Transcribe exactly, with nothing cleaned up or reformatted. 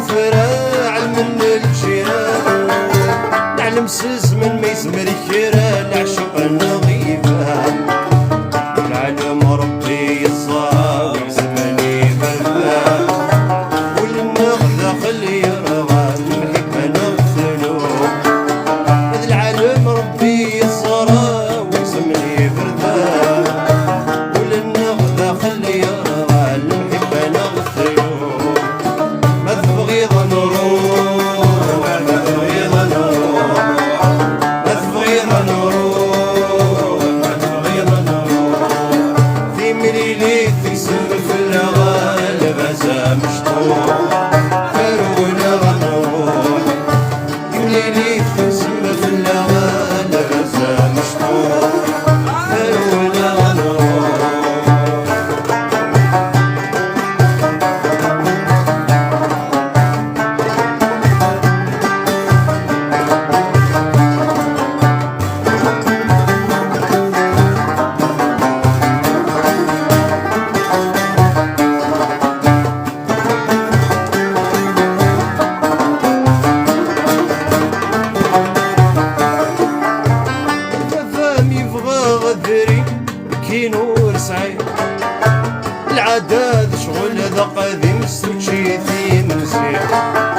Feraɛ lmenn lǧiran. Neɛlem s zmen ma yezmer kra, leɛceq neɣ iban. Lɛalem Rebbi yeẓra, ur zmen iberdan. Ul-nneɣ daxel yerɣa, lemḥibba neɣ tlu. D lɛalem Rebbi yeẓra, ur zmen iberdan. Ul-nneɣ daxel yerɣa, lemḥibba neɣ tlu. Ma tebɣiḍ ad nruḥ, ma tebɣiḍ ad nruḥ, ma tebɣiḍ ad nruḥ, ma tebɣiḍ ad nruḥ. Timlilit isem fell-aɣ lbaz amecṭuḥ, ferwel-aɣ ad nruḥ. Timlilit isem fell-aɣ lbaz amecṭuḥ, ferwel-aɣ ad nruḥ. Baba-m yebɣa adri, nekkini ur sɛiɣ. Lɛada d ccɣel d aqdim, s učči timensi.